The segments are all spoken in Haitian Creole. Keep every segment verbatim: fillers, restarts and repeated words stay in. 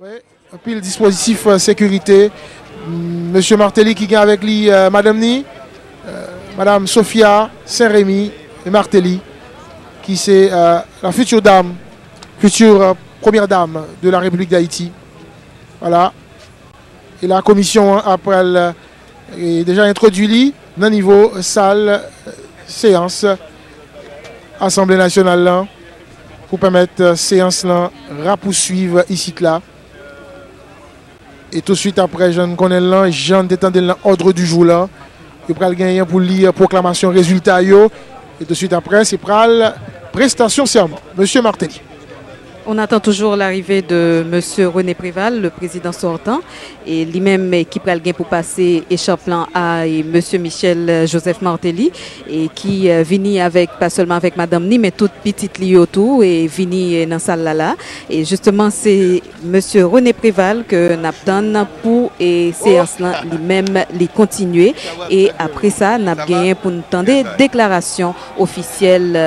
Wi, anpil dispozitif, euh, sekirite. Mesye Martelly ki gen avèk li, euh, madanm ni, euh, Madam Sophia Saint-Rémy Martelly, ki se, euh, la future dame, future, euh, première dame de la République d'Haïti. Voilà. E la komisyon an ap pral, e, deja entwodui li nan nivo sal, e, seyans Asanble Nasyonal lan pou pèmèt, e, seyans lan rapouswiv isit la. E touswit apre, jan n konnen l lan, jan n te tande l nan òdre di jou lan, yo pral genyen pou li, e, pwoklamasyon rezilta yo. E touswit apre, se pral prestasyon sèman. Mesye Martelly. On attend toujours l'arrivée de Monsieur René Préval, le président sortant, e li menm, e, ki pral gen pou pase echanp lan a, e, Mesye Michel, e, Joseph Martelly, e ki, e, vini avèk, pa sèlman avèk madanm ni, men tout pitit li yo tou, e vini, e, nan sal la la. E jisteman, se Mesye René Préval ke n ap tann pou, e, seyans lan li menm li kontinye. E apre sa, n ap genyen pou n tande deklarasyon ofisyèl, e,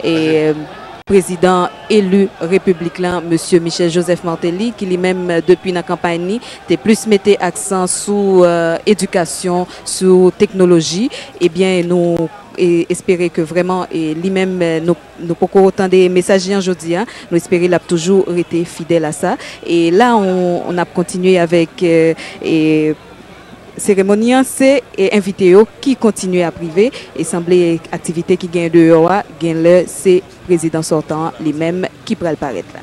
e, prezidan eli repiblik lan, Mesye Michel Joseph Martelly, ki li menm, depi nan kanpay ni, te plis mete aksan sou, e, edikasyon, sou teknoloji. Ebyen, nou, e, espere ke vrèman, e, li menm, e, nou, nou poko tande mesaj li an jodi a. Nou espere l ap toujou rete fidèl a sa. E la, on, on ap kontinye avèk, e, e, seremoni an, se, e, envite yo ki kontinye ap rive, e sanble aktivite ki gen deyò a, gen lè se prezidan sòtan an li menm ki pral parèt la.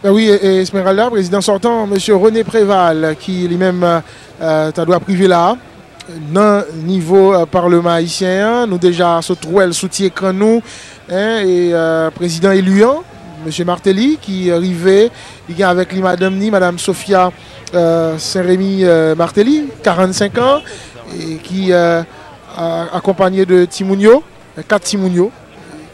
Ben wi, e, e, Esmeralda, prezidan sòtan, mesye René Préval, ki li menm, e, ta dwe ap rive la, nan nivo, e, Palman ayisyen an. Nou deja sot wè l sou ti ekran nou, en, e, e, prezidan eli an, mesye Martelly, ki rive, li gen avèk li madanm ni, Madam Sophia, e, Saint-Rémy, e, Martelly, karannsenk an, e ki, e, a-, akonpanye de timoun yo, e, kat timoun yo,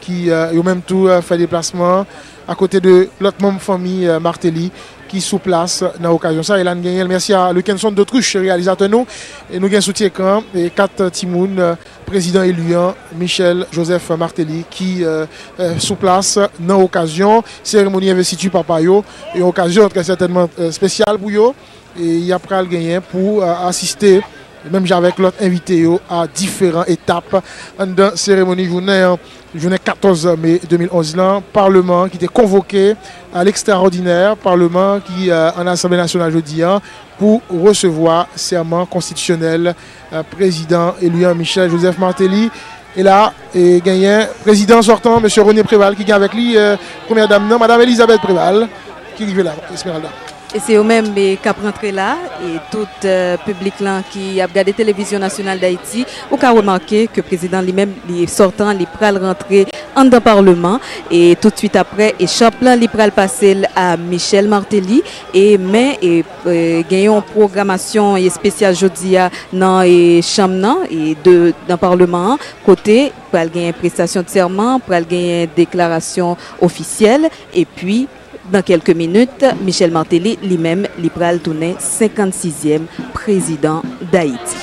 ki, e, yo menm tou, e, fè deplasman an akote de lòt manm fanmi, e, Martelly ki sou plas nan okazyon sa. E la n genyen l, mèsi a Lukenson Dotruche, reyalizatè nou. E nou gen sou ti ekran, e, kat timoun, e, prezidan eli an, Michel Joseph Martelly, ki, e, e, sou plas nan okazyon seremoni envestiti papa yo. Yon okazyon trè sètènman, e, espesyal pou yo. E y ap pral genyen pou, e, asiste, menm jan avèk lòt envite yo, a diferan etap anndan seremoni jounen an. Jounen katòz me de mil onz lan, Palman an ki te konvoke a lekstraòdinè, Palman an ki, e, an Asanble Nasyonal jodi a, pou resevwa sèman konstitisyonèl, e, prezidan eli an, Michel Joseph Martelly. E la, e, genyen prezidan sòtan, mesye René Préval, ki gen avèk li, e, premyè dam nan, Madam Elisabeth Préval, ki rive la, Esmeralda. E se yo menm, e, k ap rantre la, e tout, e, piblik lan ki ap gade Televizyon Nasyonal Dayiti, ou ka remake ke prezidan li menm, li sòtan, li pral rantre anndan Palman, e toutswit apre, echanp lan, li pral pase l a Michel Martelly, e men, e, e, gen yon pwogramasyon espesyal jodi a nan, e, chanm nan, e de, nan Palman an, kote pral genyen prestasyon sèman, pral genyen deklarasyon ofisyèl, epi, nan kèlke minit, Michel Martelly, li menm, li pral tounen senkann sizyèm prezidan Dayiti.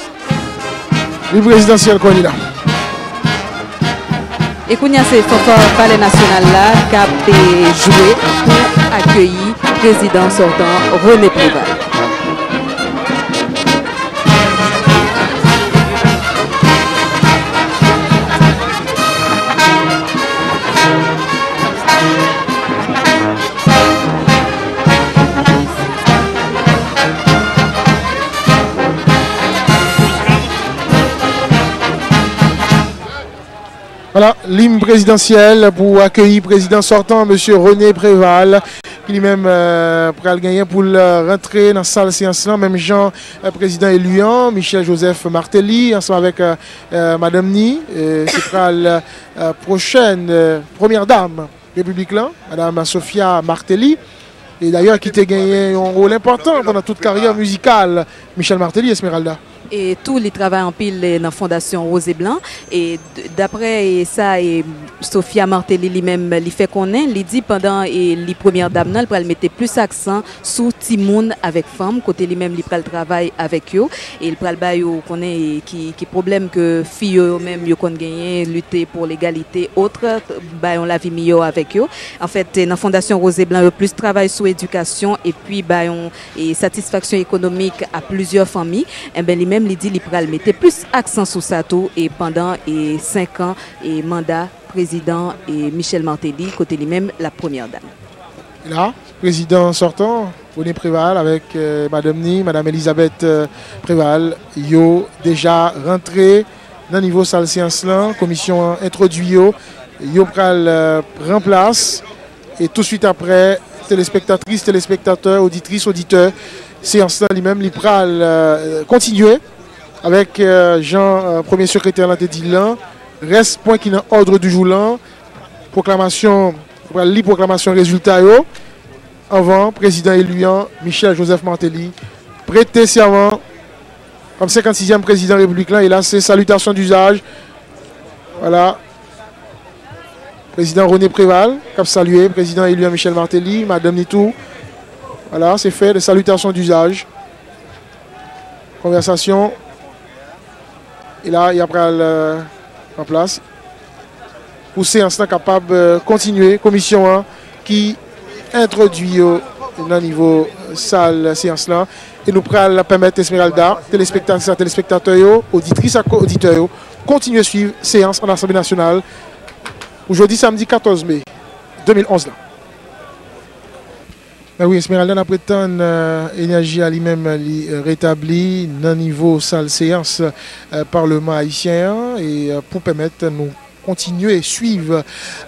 Li prezidansyèl kandida. E kounye a, se fanfwa Palè Nasyonal la k ap, e, jwe pou akeyi prezidan sòtan René Préval. Vwala, lim prezidansyèl pou akeyi prezidan sòtan, mesye René Préval, ki li menm, e, pral genyen pou l rantre nan sal seyans lan, menm jan, e, prezidan eli an, Michel Joseph Martelly, ansanm avèk, e, e, madanm ni, e, se pral, e, pwochèn, e, premyè dam repiblik lan, Madam Sophia Martelly, e dayè ki te genyen yon wòl enpòtan pandan tout karyè mizikal Michel Martelly, Esmeralda. E tou, li travay anpil, e, nan Fondasyon Rose et Blanc. E d-, daprè, e, sa, e, Sophia Martelly li menm, li fè konnen, li di pandan, e, li premyè dam nan, li pral mete plis aksan sou timoun avèk fanm, kote li menm li pral travay avèk yo, e li pral ba yo konnen, e, ki, ki pwoblèm ke fi yo, yo menm yo konn genyen, lite pou legalite, ot, ba yon lavi miyò avèk yo. Anfèt, nan Fondasyon Rose et Blanc, yo plis travay sou edikasyon epi ba yon, e, satisfaksyon ekonomik a plizyè fanmi. Enben, li menm, li di li pral mete plis aksan sou sa tou, e pandan, e, senk an, e manda prezidan, e Michel Martelly, kote li menm l ap premyè dam. La, prezidan sòtan, René Préval, avèk, e, madanm ni, madam Elisabeth, e, Préval, yo deja rantre nan nivo sal seyans lan. Komisyon an entwodui yo, yo pral, e, pran plas, e touswit aprè, telespektatris, telespektatè, oditris, oditè, seyans lan li menm, li pral, e, kontinye avèk, e, jan, e, premye sekretè lan te di l lan, rès pwen ki nan òdre di jou lan, pwoklamasyon, pral li pwoklamasyon rezilta yo, anvan prezidan eli an, Michel Joseph Martelly, prete sèman kòm senkannsizyèm prezidan repiblik lan, e la, se salitasyon dizaj. Vwala. Prezidan René Préval, k ap salye prezidan eli an Michel Martelly, madanm ni tou. Vwala, se fè de salitasyon dizaj. Konvèsasyon. E la, y ap pral, e, an plas pou seyans lan kapab, e, kontinye. Komisyon an ki entwodui yo nan nivo sal seyans lan. E nou pral pèmèt Esmeralda, telespektatris ak telespektatè yo, oditris ak oditè yo, kontinye swiv seyans an Asanble Nasyonal pou jodi samdi katòz me de mil onz lan. Ben wi, Esmeralda, n ap ret tann, e, enèji a li menm, li, e, retabli nan nivo sal seyans, e, Palman ayisyen an, e, e, pou pèmèt nou kontinye swiv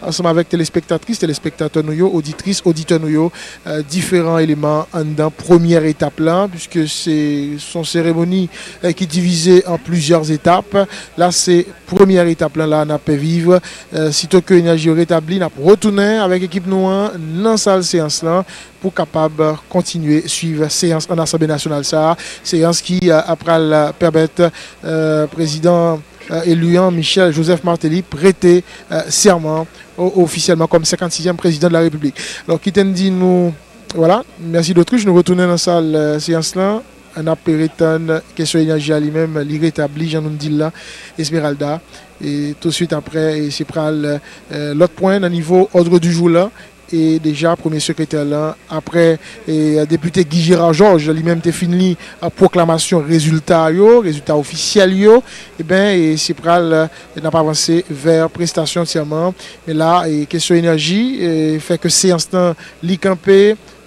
ansanm avèk telespektatris, telespektatè nou yo, oditris, oditè nou yo, e, diferan eleman anndan premyè etap la, piske se, se yon seremoni, e, ki divize an plizyè etap. La, se premyè etap la, la n ap viv, e, sito ke enèji yo retabli, n ap retounen avèk ekip nou an nan sal seyans lan pou kapab kontinye swiv seyans an Asanble Nasyonal sa a, seyans ki, e, ap pral, e, pèmèt, e, prezidan, e, eli an, Michel Joseph Martelly, prete, e, sèman o-, ofisyèlman kòm senkannsizyèm prezidan de la Repiblik. Alò, kite n di nou, vwala, mèsi Dotruch, nou retounen nan sal, e, seyans lan. N ap ret tann kesyon enèji a li menm, li retabli, jan nou di l la, Esmeralda. E touswit aprè, e se pral, e, lòt pwen nan nivo òdre di jou la. E deja, premye sekretè lan, aprè, e, depite Guy Gérard Georges, li menm te fin li, e, pwoklamasyon rezilta yo, rezilta ofisyèl yo, e ben, e se pral, e, n ap avanse vè prestasyon sèman. Men la, e, kesyon enèji, e, fè ke seyans lan, li kanpe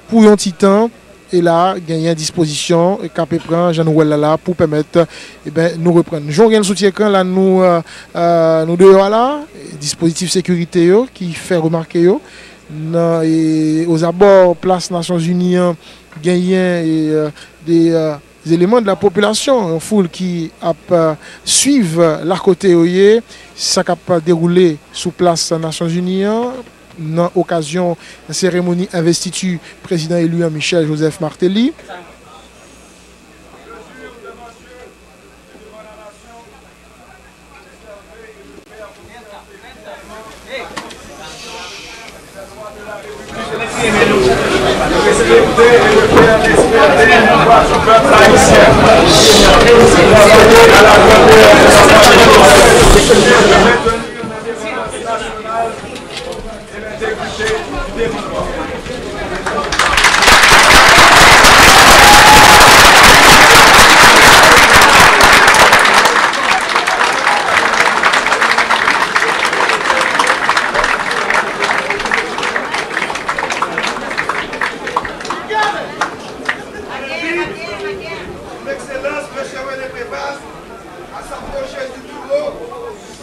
pou yon ti tan. E la, genyen dispozisyon k ape pran, jan nou wè l la, la, pou pèmèt, e ben, nou reprann. Jan w gen l sou ti ekran, la, nou, e, e, nou deyò a la, dispozitif sekirite yo ki fè remake yo. Nan, e, ozabò plas Nasyonzini an, genyen, e, e, de, e, eleman de la popilasyon, yon foul ki ap, e, swiv, e, la kote yo ye, sa k ap dewoule sou plas Nasyonzini an, nan okazyon seremoni envestiti prezidan eli an Michel Joseph Martelly. Son Excellence, Mesye René Préval, à s'approcher du bureau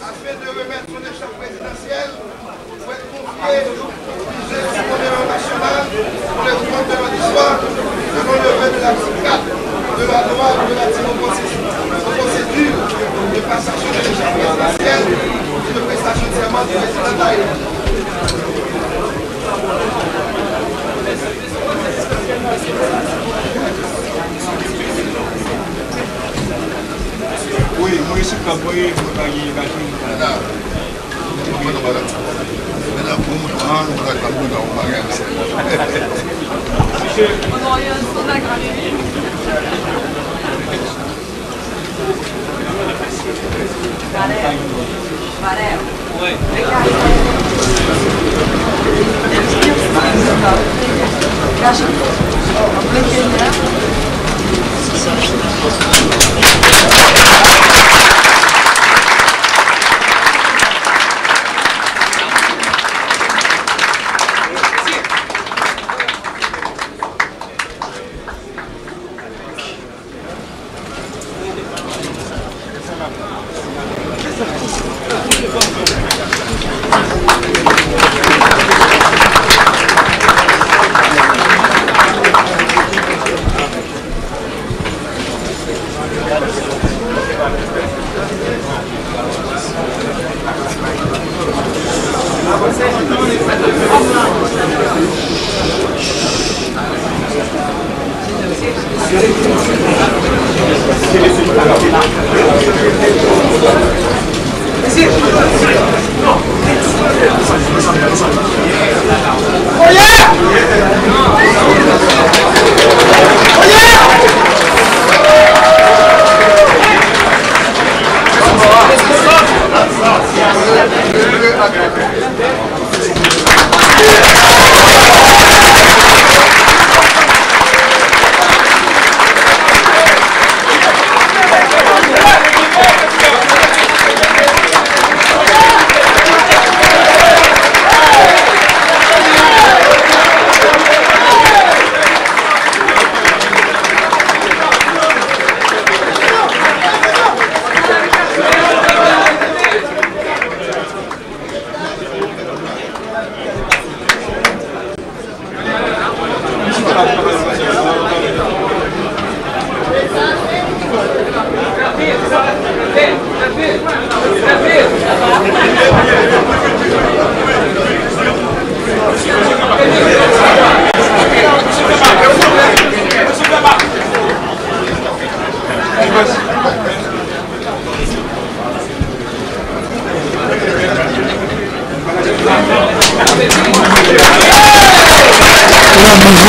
afin de remettre son écharpe présidentielle pour être confiée au musée du Monument National pour le compte de l'histoire, selon le vingt de l'article quatre de la loi relative aux procédures, aux procédures de passation de l'écharpe présidentielle et de prestation de serment du président de la République. Mwen sou kap voye, mwen pa gen machin.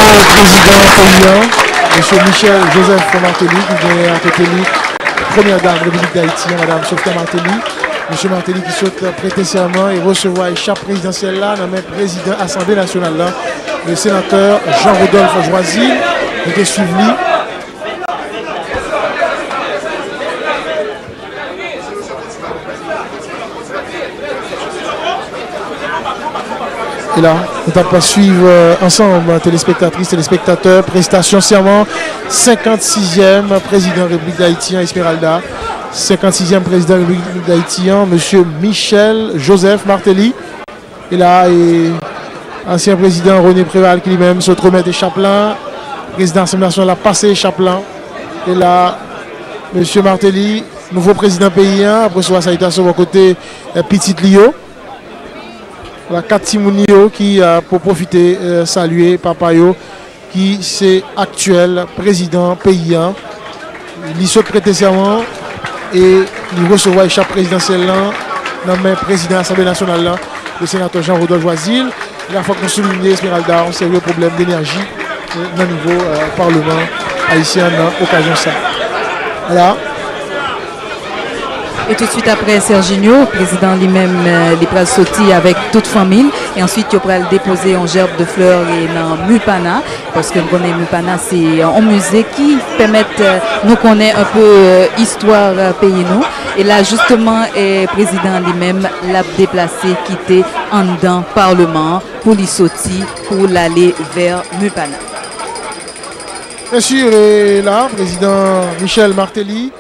Nouvo prezidan peyi a, mesye Michel Joseph Martelly, ki genyen akote li premyè dam Repiblik Dayiti a, madam Sophia Martelly. Mesye Martelly ki sot prete sèman e resevwa echap prezidansyèl la nan men prezidan Asanble Nasyonal la, le senatè Jean Rodolphe Joisy. Nou te swiv li. E la, nou t ap swiv, euh, ansanm, telespektatris, telespektatè, prestasyon sèman senkannsizyèm prezidan Repiblik Dayiti an, Esmeralda. Senkannsizyèm prezidan Repiblik Dayiti an, mesye Michel Joseph Martelly. E la, e, ansyen prezidan René Préval ki li menm sot remèt echap lan. Prezidan Asanble Nasyonal la pase echap lan. E la, mesye Martelly, nouvo prezidan peyi a, ap resevwa salitasyon bò kote, e, pitit li yo. La, kat timoun li yo ki, e, pou pwofite, e, salye papa yo. Ki se aktyèl prezidan peyi a. Li sot prete sèman e li resevwa echap prezidansyèl lan nan men prezidan Asanble Nasyonal la, le senatè Jean Rodolphe Joisy. E la, fòk nou soulinye, Esmeralda, yon serye pwoblèm denèji, eh, nan nivo, eh, Palman ayisyen an nan okazyon sa. Ala. E tout swit apre Serginho, prezidan li menm, eh, li pral soti avèk tout fanmi l. E answit, yo pral depoze yon jèb de flè, eh, nan Mupana, paske n konnen Mupana se yon mize ki pèmèt, eh, nou konnen enpe, eh, istwa, eh, peyi nou. E la, jisteman, eh, prezidan li menm, l ap deplase kite anndan Palman an pou li soti, pou l ale vè Mupana. Byen si, e la, prezidan Michel Martelly.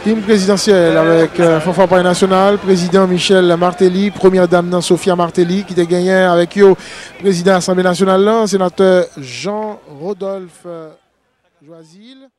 Im prezidansyèl avèk euh, fanfa palè nasyonal, prezidan Michel Martelly, premyè dam nan Sophia Martelly, ki te genyen avèk yo prezidan Asanble nasyonal la, senatè Jean Rodolphe euh, Joazil.